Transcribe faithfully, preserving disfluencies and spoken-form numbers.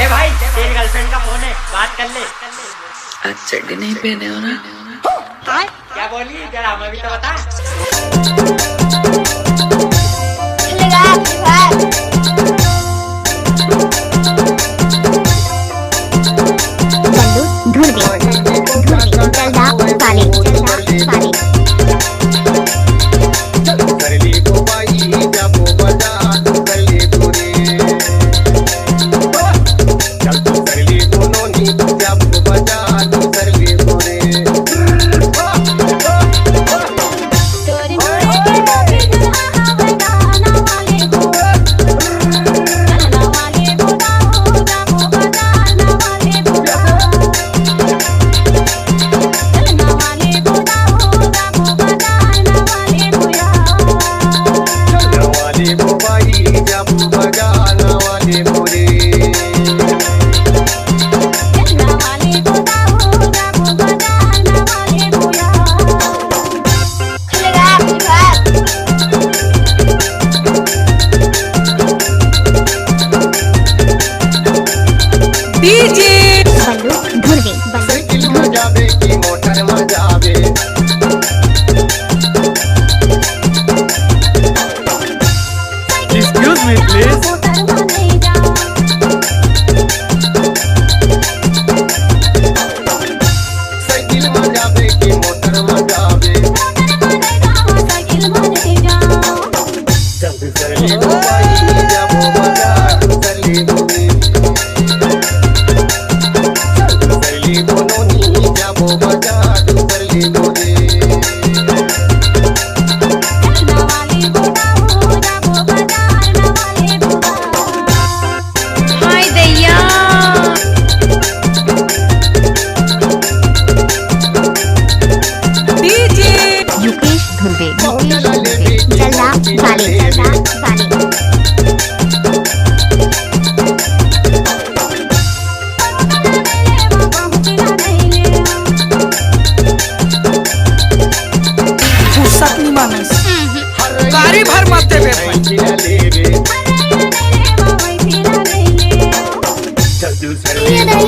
भाई, तेरी गर्लफ्रेंड का फोन है, बात कर ले। आज चड्डी नहीं पहने हो ना? क्या बोली, जरा हमें भी तो बता। बल्लू धुरवे, धुरवे, जलदा पाले, जलदा पाले। DJ Ballu Dhurve, Ballu Dhurve. Excuse me, please. हाय दैया। डीजे युकेश धुर्वे, युकेश धुर्वे, जल्ला वाले, जल्ला वाले। फुर्सत नहीं मानस। गाड़ी भर मत देबे भाई। ये नहीं।